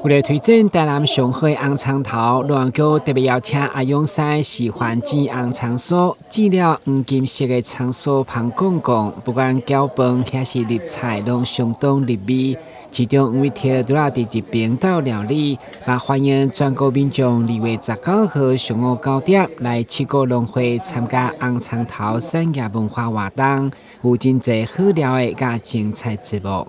為了推薦台南上好的紅蔥頭，農業局特別邀請阿勇師示範煎紅蔥酥，煎了黃金色的蔥酥芳廣廣，不管攪飯抑是入菜，攏相當入味。市長黃偉哲拄仔佇一爿鬥料理，嘛歡迎全國民眾2月19號上午9點來七股農會參加紅蔥頭產業文化活動，有真濟好料的佮精彩節目。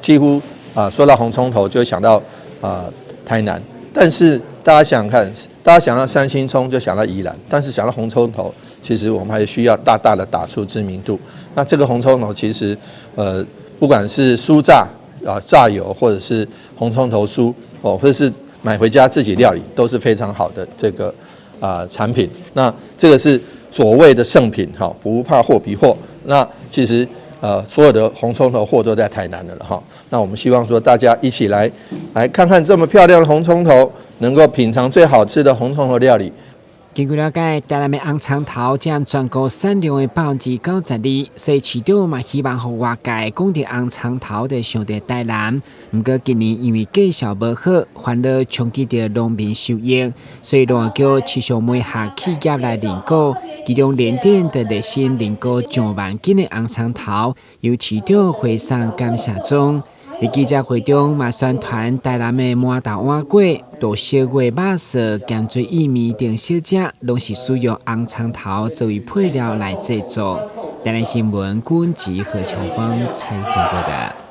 幾乎啊，說到紅蔥頭就想到啊台南，但是大家想想看，大家想到三星蔥就想到宜蘭，但是想到紅蔥頭，其實我們還需要大大的打出知名度。那這個紅蔥頭其實，不管是酥炸啊炸油，或者是紅蔥頭酥哦，或者是買回家自己料理，都是非常好的這個啊產品。那這個是所謂的聖品哈，不怕貨比貨。那其實所有的紅蔥頭貨都在台南的了哈。那我們希望說大家一起來看看這麼漂亮的紅蔥頭，能夠品嘗最好吃的紅蔥頭料理。根據了解，台南的紅蔥頭佔全國產量的92%，所以市長嘛希望予外界講著紅蔥頭就想著台南。毋過近年因為價數無好，煩惱衝擊著農民收益，所以農業局持續媒合企業來認購，其中聯電就熱心認購上萬斤的紅蔥頭，由市長回送感謝狀。佇記者會中嘛宣傳台南的饃頭碗粿、大小月肉臊、鹹水意麵等小食，攏是使用紅蔥頭作為配料來製作。台南新聞，郭文吉何秋芳採訪報導。